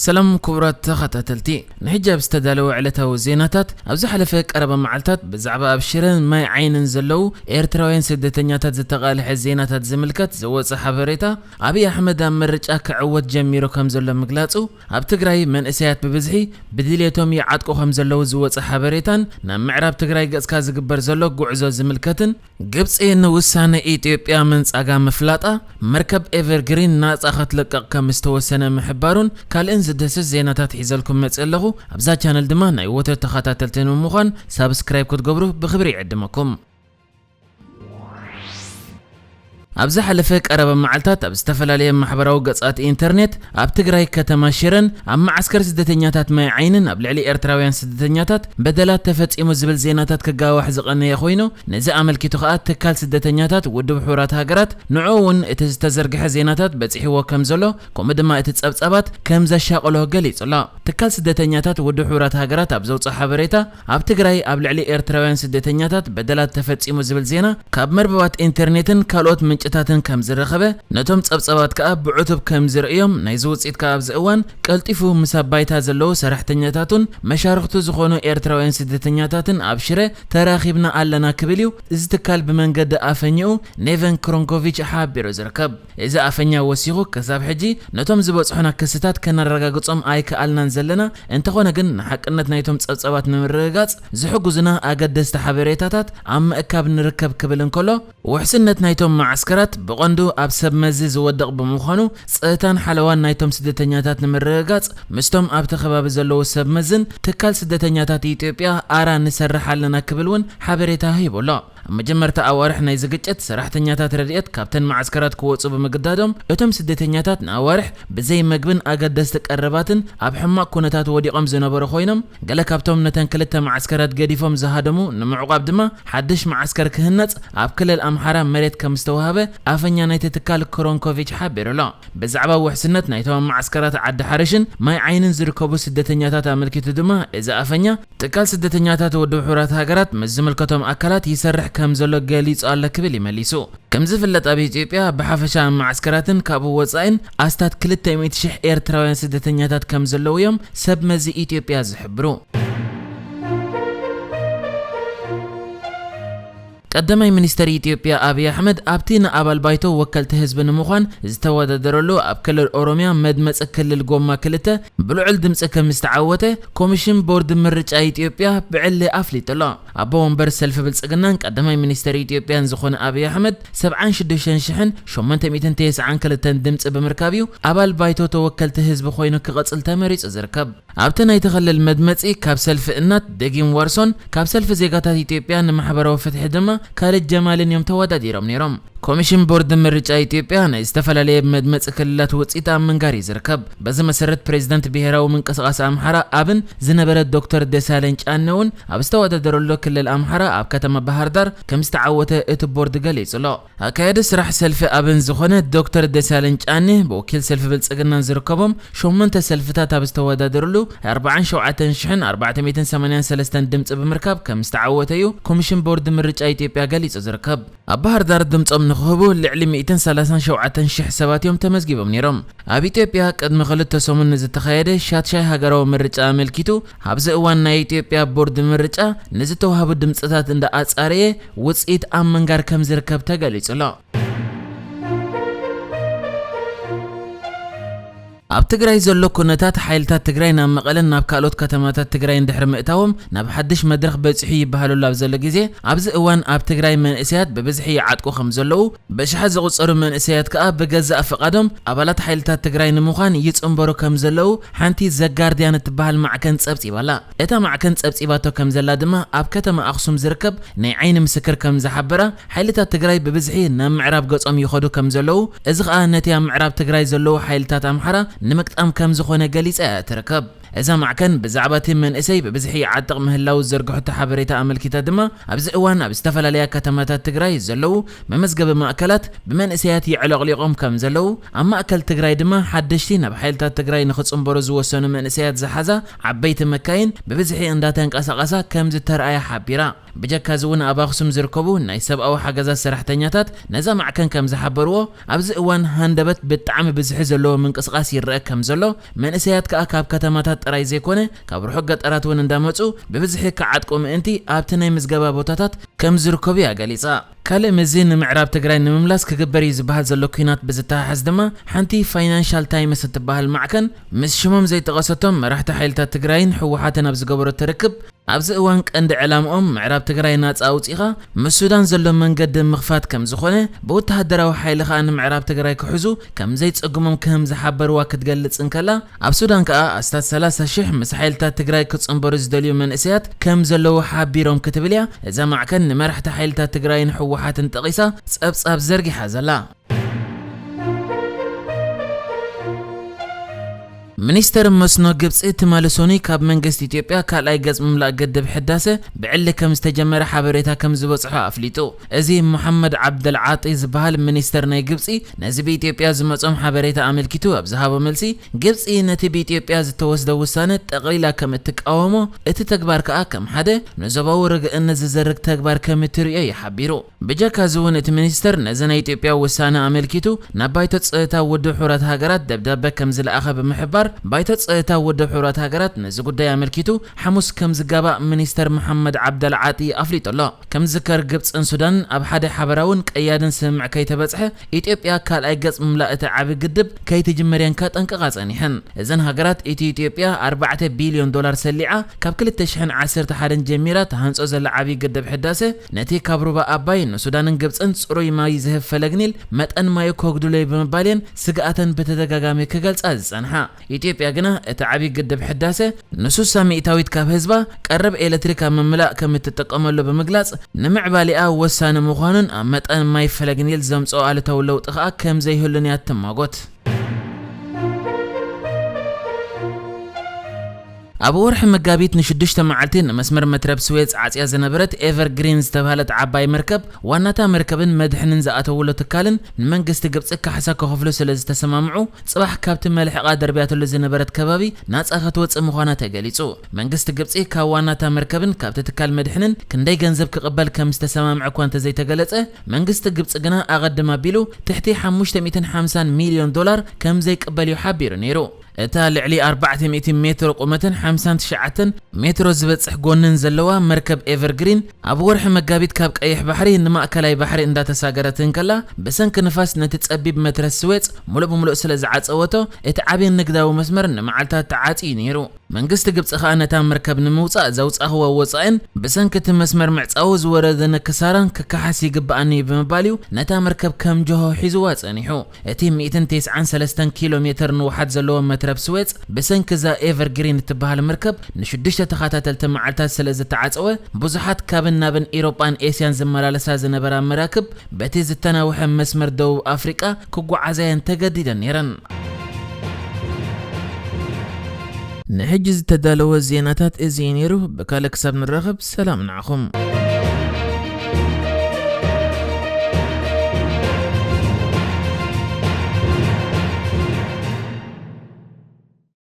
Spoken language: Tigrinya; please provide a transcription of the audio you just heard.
ሰላም ክቡራት ተኸታተልቲ፣ ንሕጂ ኣብ ዝተዳለወ ዕለታዊ ዜናታት፣ ኣብ ዝሓለፈ ቀረባ መዓልታት ብዛዕባ ኣብ ሽረን ማይ ዓይንን ዘለዉ ኤርትራውያን ስደተኛታት ዝተቓልሐ ዜናታት ዝምልከት ዝወጸ ሓበሬታ፣ ኣብይ ኣሕመድ ኣብ ምርጫ ክዕወት ጀሚሩ ከም ዘሎ ምግላጹ፣ ኣብ ትግራይ መንእሰያት ብብዝሒ ብድልየቶም ይዓጥቁ ከም ዘለዉ ዝወጸ ሓበሬታን ናብ ምዕራብ ትግራይ ገጽካ ዝግበር ዘሎ ጉዕዞ ዝምልከትን፣ ግብጺ ንውሳነ ኢትዮጵያ ምንጻጋ ምፍላጣ፣ መርከብ ኤቨርግሪን ናጻ ክትለቀቕ ከም ዝተወሰነ ምሕባሩን ካልእን ዝድህስስ ዜናታት ሒዘልኩም መጽእ ኣለኹ። ኣብዛ ቻነል ድማ ናይ ወትሩ ተኸታተልቲ ንምዃን ሳብስክራይብ ክትገብሩ ብኽብሪ ይዕድመኩም። ኣብ ዝሓለፈ ቀረባ መዓልታት ኣብ ዝተፈላለየ ማሕበራዊ ገጻት ኢንተርኔት ኣብ ትግራይ ከተማ ሽረን ኣብ መዓስከር ስደተኛታት ማይ ዓይንን ኣብ ልዕሊ ኤርትራውያን ስደተኛታት በደላት ተፈጺሙ ዝብል ዜናታት ክጋዋሕ ዝቐነየ ኮይኑ፣ ነዚ ኣመልኪቱ ከኣ ትካል ስደተኛታት ውድብ ሕቡራት ሃገራት ንዕኡ እውን እቲ ዝተዘርግሐ ዜናታት በጺሕዎ ከም ዘሎ፣ ከምኡ ድማ እቲ ጸብጻባት ከም ዘሻቕሎ ገሊጹ ኣሎ። ትካል ስደተኛታት ውድብ ሕቡራት ሃገራት ኣብ ዘውጽኦ ሓበሬታ፣ ኣብ ትግራይ ኣብ ልዕሊ ኤርትራውያን ስደተኛታት በደላት ተፈጺሙ ዝብል ዜና ካብ መርበባት ኢንተርኔትን ካልኦት ምንጭታትን ከም ዝረኸበ፣ ነቶም ጸብጻባት ከኣ ብዕቱብ ከም ዝርእዮም፣ ናይዚ ውጽኢት ከኣ ኣብዚ እዋን ቀልጢፉ ምስ ኣብ ባይታ ዘለዉ ሰራሕተኛታቱን መሻርኽቱ ዝኾኑ ኤርትራውያን ስደተኛታትን ኣብ ሽረ ተራኺብና ኣለና ክብል እዩ እዚ ትካል ብመንገዲ ኣፈኛኡ ኔቨን ክሮንኮቪች ሓቢሩ ዝርከብ። እዚ ኣፈኛ ወሲኹ፣ ክሳብ ሕጂ ነቶም ዝበጽሑና ክስታት ከነረጋግጾም ኣይከኣልናን ዘለና፣ እንተኾነ ግን ንሓቅነት ናይቶም ጸብጻባት ንምርግጋጽ ዝሕግዙና ኣገደስቲ ሓበሬታታት ኣብ ምእካብ ንርከብ ክብል እንከሎ፣ ውሕስነት ናይቶም መዓስከራት ብቐንዱ ኣብ ሰብ መዚ ዝወድቕ ብምዃኑ፣ ጸጥታን ሓለዋን ናይቶም ስደተኛታት ንምርግጋጽ ምስቶም ኣብቲ ከባቢ ዘለዉ ሰብ መዝን ትካል ስደተኛታት ኢትዮጵያ ኣራ ንሰርሕ ኣለና ክብል እውን ሓበሬታ ሂቡ ኣሎ። ኣብ መጀመርታ ኣዋርሕ ናይዚ ግጭት፣ ሰራሕተኛታት ረድኤት ካብተን መዓስከራት ክወጹ ብምግዳዶም፣ እቶም ስደተኛታት ንኣዋርሕ ብዘይ መግብን ኣገደስቲ ቀረባትን ኣብ ሕማቕ ኩነታት ወዲቖም ዝነበሩ ኮይኖም፣ ገለ ካብቶም ነተን ክልተ መዓስከራት ገዲፎም ዝሃደሙ ንምዕቋብ ድማ ሓድሽ መዓስከር ክህነጽ ኣብ ክልል ኣምሓራ መሬት ከም ዝተዋህበ ኣፈኛ ናይቲ ትካል ክሮንኮቪች ሓቢሩ ኣሎ። ብዛዕባ ውሕስነት ናይቶም ኣብ መዓስከራት ዓዲ ሓርሽን ማይ ዓይንን ዝርከቡ ስደተኛታት ኣመልኪቱ ድማ፣ እዚ ኣፈኛ፣ ትካል ስደተኛታት ውድብ ሕቡራት ሃገራት ምስ ዝምልከቶም ኣካላት ይሰርሕ ከም ዘሎ ገሊጹ ኣሎ ክብል እዩ መሊሱ። ከም ዝፍለጥ፣ ኣብ ኢትዮጵያ ብሓፈሻ ኣብ መዓስከራትን ካብኡ ወጻኢን ኣስታት ክልተ ሚእቲ ሽሕ ኤርትራውያን ስደተኛታት ከም ዘለዉ እዮም ሰብ መዚ ኢትዮጵያ ዝሕብሩ። ቀዳማይ ሚኒስተር ኢትዮጵያ ኣብይ ኣሕመድ ኣብቲ ንኣባል ባይቶ ወከልቲ ህዝቢ ንምዃን ዝተወዳደረሉ ኣብ ክልል ኦሮምያ መድመጺ ክልል ጎማ ክልተ ብልዑል ድምጺ ከም ዝተዓወተ ኮሚሽን ቦርድ ምርጫ ኢትዮጵያ ብዕሊ ኣፍሊጡ ኣሎ። ኣቦ ወንበር ሰልፊ ብልጽግናን ቀዳማይ ሚኒስተር ኢትዮጵያን ዝኾነ ኣብይ ኣሕመድ ሰብዓን ሽዱሽተን ሽሕን ሸሞንተ ሚእትን ተስዓን ክልተን ድምጺ ብምርካብ እዩ ኣባል ባይቶ ተወከልቲ ህዝቢ ኮይኑ ክቐጽል ተመሪጹ ዝርከብ። ኣብቲ ናይቲ ክልል መድመጺ ካብ ሰልፊ እናት ደጊም ዋርሶን ካብ ሰልፊ ዜጋታት ኢትዮጵያ ንማሕበራዊ ፍትሒ ድማ ካልድ ጀማልን እዮም ተወዳዲሮም ነይሮም። ኮሚሽን ቦርድ ምርጫ ኢትዮጵያ ናይ ዝተፈላለየ መድመጺ ክልላት ውጽኢት ኣብ ምንጋር እዩ ዝርከብ። በዚ መሰረት ፕሬዚዳንት ብሄራዊ ምንቅስቓስ ኣምሓራ ኣብን ዝነበረ ዶክተር ደሳለኝ ጫነ እውን ኣብ ዝተወዳደረሉ ክልል ኣምሓራ ኣብ ከተማ ባህር ዳር ከም ዝተዓወተ እቲ ቦርድ ገሊጹ ኣሎ። ኣካያዲ ስራሕ ሰልፊ ኣብን ዝኾነ ዶክተር ደሳለኝ ጫኔ ብወኪል ሰልፊ ብልጽግናን ዝርከቦም ሸሞንተ ሰልፍታት ኣብ ዝተወዳደሩሉ ኣርባዓን ሸውዓተን ሽሕን ኣርባዕተ ሚእትን ሰማንያን ሰለስተን ድምጺ ብምርካብ ከም ዝተዓወተ እዩ ኮሚሽን ቦርድ ምርጫ ኢትዮጵያ ገሊጹ ዝርከብ። ኣብ ባህር ዳር ድምጾም ንክህቡ ልዕሊ ሚእትን ሰላሳን ሸውዓተን ሽሕ ሰባት እዮም ተመዝጊቦም ነይሮም። ኣብ ኢትዮጵያ ቅድሚ ክልተ ሰሙን ንዝተኻየደ ሻትሻይ ሃገራዊ ምርጫ ኣመልኪቱ፣ ኣብዚ እዋን ናይ ኢትዮጵያ ቦርድ ምርጫ ንዝተዋህቡ ድምጽታት እንዳኣጻረየ ውጽኢት ኣብ ምንጋር ከም ዝርከብ ተገሊጹ ኣሎ። ኣብ ትግራይ ዘሎ ኩነታት፣ ሓይልታት ትግራይ ናብ መቐለን ናብ ካልኦት ከተማታት ትግራይ እንድሕሪ ምእታዎም ናብ ሓድሽ መድረኽ በጺሑ ይበሃለሉ ኣብ ዘሎ ግዜ፣ ኣብዚ እዋን ኣብ ትግራይ መንእሰያት ብብዝሒ ይዓጥቁ ከም ዘለዉ፣ ብሽሓት ዝቑጸሩ መንእሰያት ከኣ ብገዛእ ፍቓዶም ኣባላት ሓይልታት ትግራይ ንምዃን ይጽንበሩ ከም ዘለዉ ሓንቲ ዘጋርድያን እትበሃል ማዕከን ጸብጺባ ኣላ። እታ ማዕከን ጸብጺባቶ ከም ዘላ ድማ፣ ኣብ ከተማ ኣኽሱም ዝርከብ ናይ ዓይኒ ምስክር ከም ዝሓበራ፣ ሓይልታት ትግራይ ብብዝሒ ናብ ምዕራብ ገጾም ይኸዱ ከም ዘለዉ፣ እዚ ኸኣ ነቲ ኣብ ምዕራብ ትግራይ ዘለዉ ሓይልታት ኣምሓራ ንምግጣም ከም ዝኾነ ገሊጻ እያ ትርከብ። እዛ ማዕከን ብዛዕባ እቲ መንእሰይ ብብዝሒ ይዓጥቕ ምህላው ዝዘርግሐቶ ሓበሬታ ኣመልኪታ ድማ፣ ኣብዚ እዋን ኣብ ዝተፈላለያ ከተማታት ትግራይ ዘለዉ መመዝገቢ ማእከላት ብመንእሰያት ይዕለቕሊቖም ከም ዘለዉ፣ ኣብ ማእከል ትግራይ ድማ ሓደሽቲ ናብ ሓይልታት ትግራይ ንኽጽንበሩ ዝወሰኑ መንእሰያት ዝሓዛ ዓበይቲ መካይን ብብዝሒ እንዳተንቀሳቐሳ ከም ዝተርኣያ ሓቢራ። ብጀካዚ እውን ኣብ ኣኽሱም ዝርከቡ ናይ ሰብኣዊ ሓገዛት ሰራሕተኛታት ነዛ ማዕከን ከም ዝሓበርዎ፣ ኣብዚ እዋን ሃንደበት ብጣዕሚ ብዝሒ ዘለዎ ምንቅስቓስ ይረአ ከም ዘሎ፣ መንእሰያት ከኣ ካብ ከተማታት ጥራይ ዘይኮነ ካብ ርሑቕ ገጠራት እውን እንዳመጹ ብብዝሒ ክዓጥቁ ምእንቲ ኣብቲ ናይ ምዝገባ ቦታታት ከም ዝርከቡ እያ ገሊጻ። ካልእ ምስዚ ንምዕራብ ትግራይ ንምምላስ ክግበር እዩ ዝበሃል ዘሎ ኲናት ብዝተሓሓዝ ድማ፣ ሓንቲ ፋይናንሻል ታይምስ እትበሃል ማዕከን ምስ ሽሞም ዘይጠቐሰቶም መራሕቲ ሓይልታት ትግራይን ህወሓትን ኣብ ዝገበረቶ ርክብ፣ ኣብዚ እዋን ቀንዲ ዕላምኦም ምዕራብ ትግራይ ናጻ ኣውጺኻ ምስ ሱዳን ዘሎ መንገዲ ምኽፋት ከም ዝኾነ፣ ብወተሃደራዊ ሓይሊ ከኣ ንምዕራብ ትግራይ ክሕዙ ከም ዘይጸግሞም ከም ዝሓበርዋ ክትገልጽ እንከላ፣ ኣብ ሱዳን ከኣ ኣስታት ሰላሳ ሽሕ ምስ ሓይልታት ትግራይ ክጽንበሩ ዝደልዩ መንእሰያት ከም ዘለዉ ሓቢሮም ክትብል እያ እዛ ማዕከን ንመራሕቲ ሓይልታት ትግራይን ህወሓትን ጠቒሳ ጸብጻብ ዘርጊሓ ዘላ። ሚኒስተር መስኖ ግብጺ ትማሊ ሰኑይ ካብ መንግስቲ ኢትዮጵያ ካልኣይ ገጽ ምምላእ ግድብ ሕዳሰ ብዕሊ ከም ዝተጀመረ ሓበሬታ ከም ዝበጽሖ ኣፍሊጡ። እዚ መሐመድ ዓብደል ዓጢ ዝበሃል ሚኒስተር ናይ ግብጺ ነዚ ብኢትዮጵያ ዝመጾም ሓበሬታ ኣመልኪቱ ኣብ ዝሃቦ መልሲ፣ ግብጺ ነቲ ብኢትዮጵያ ዝተወስደ ውሳነ ጠቕሊላ ከም እትቃወሞ፣ እቲ ተግባር ከኣ ከም ሓደ ንዞባዊ ርግእነት ዝዘርግ ተግባር ከም እትርእዮ እዩ ሓቢሩ። ብጀካ እዚ እውን እቲ ሚኒስተር ነዚ ናይ ኢትዮጵያ ውሳነ ኣመልኪቱ ናብ ባይቶ ጸጥታ ውድብ ሕቡራት ሃገራት ደብዳበ ከም ዝለኣኸ ብምሕባር፣ ባይቶ ጸጥታ ውድብ ሕቡራት ሃገራት ነዚ ጉዳይ ኣመልኪቱ ሓሙስ ከም ዝጋባእ ሚኒስተር መሐመድ ዓብደል ዓጢ ኣፍሊጡ ኣሎ። ከም ዝዝከር ግብጽን ሱዳንን ኣብ ሓደ ሓበራውን ቀያድን ስምምዕ ከይተበጽሐ ኢትዮጵያ ካልኣይ ገጽ ምምላእ እቲ ዓቢ ግድብ ከይትጅምር እየን ከጠንቅቓ ጸኒሐን። እዘን ሃገራት እቲ ኢትዮጵያ ኣርባዕተ ቢልዮን ዶላር ሰሊዓ ካብ ክልተ ሽሕን ዓሰርተ ሓደን ጀሚራ ትሃንጾ ዘላ ዓቢ ግድብ ሕዳሰ ነቲ ካብ ሩባ ኣባይ ንሱዳንን ግብጽን ጽሩይ ማይ ዝህብ ፈለግ ኒል መጠን ማዩ ከጉድሎ እዩ ብምባል እየን ስግኣተን ብተደጋጋሚ ክገልጻ ዝጸንሓ። ኢትዮጵያ ግና እቲ ዓቢ ግድብ ሕዳሰ ንሱሳ ሚእታዊት ካብ ህዝባ ቀረብ ኤሌክትሪክ ኣብ ምምላእ ከም እትጥቀመሉ ብምግላጽ፣ ንምዕባሊኣ ወሳኒ ምዃኑን ኣብ መጠን ማይ ፈለግ ኒል ዘምጽኦ ኣሉታዊ ለውጢ ከኣ ከም ዘይህሉን እያ ትማጎት። ኣብ ወርሒ መጋቢት ንሽዱሽተ መዓልቲ ንመስመር መትረብ ስዌዝ ዓጽያ ዝነበረት ኤቨርግሪን ዝተባህለት ዓባይ መርከብ፣ ዋናታ መርከብን መድሕንን ዝኣተውሉ ትካልን ንመንግስቲ ግብጺ ካሕሳ ክኸፍሉ ስለ ዝተሰማምዑ፣ ጽባሕ ካብቲ መልሕቓ ደርብያትሉ ዝነበረት ከባቢ ናጻ ክትወጽእ ምዃና ተገሊጹ። መንግስቲ ግብጺ ካብ ዋናታ መርከብን ካብቲ ትካል መድሕንን ክንደይ ገንዘብ ክቕበል ከም ዝተሰማምዐ እኳ እንተዘይተገለጸ፣ መንግስቲ ግብጺ ግና ኣቐድም ኣቢሉ ትሕቲ ሓሙሽተ ሚእትን ሓምሳን ሚልዮን ዶላር ከም ዘይቅበል እዩ ሓቢሩ ነይሩ። እታ ልዕሊ ኣርባዕተ ሚእቲ ሜትሮ ቁመትን ሓምሳን ትሽዓተን ሜትሮ ዝበጽሕ ጎንን ዘለዋ መርከብ ኤቨርግሪን፣ ኣብ ወርሒ መጋቢት ካብ ቀይሕ ባሕሪ ንማእከላይ ባሕሪ እንዳተሳገረት እንከላ፣ ብሰንኪ ንፋስ ነቲ ጸቢብ መትረብ ስዌጽ ሙሉእ ብሙሉእ ስለ ዝዓጸወቶ፣ እቲ ዓቢ ንግዳዊ መስመር ንመዓልታት ተዓጽዩ ነይሩ። መንግስቲ ግብጺ ከኣ ነታ መርከብ ንምውጻእ ዘውጻእኽዎ ወጻኢን ብሰንኪ እቲ መስመር ምዕጻዉ ዝወረደኒ ክሳራን ክከሓስ ይግብኣኒ እዩ ብምባል እዩ ነታ መርከብ ከም ጀሆ ሒዝዋ ጸኒሑ። እቲ ሚእትን ተስዓን ሰለስተን ኪሎ ሜተር ንውሓት ዘለዎ መትረብ ስዌጽ ብሰንኪ እዛ ኤቨርግሪን እትበሃል መርከብ ንሽዱሽተ ተኸታተልቲ መዓልታት ስለ ዝተዓጸወ፣ ብዙሓት ካብን ናብን ኢሮጳን ኤስያን ዝመላለሳ ዝነበራ መራክብ በቲ ዝተናውሐ መስመር ደቡብ ኣፍሪቃ ክጓዓዛየን ተገዲደን ነይረን። ንሕጂ ዝተዳለወ ዜናታት እዚ እዩ ነይሩ። ብካልእ ክሳብ ንራኸብ ሰላም ንዓኹም።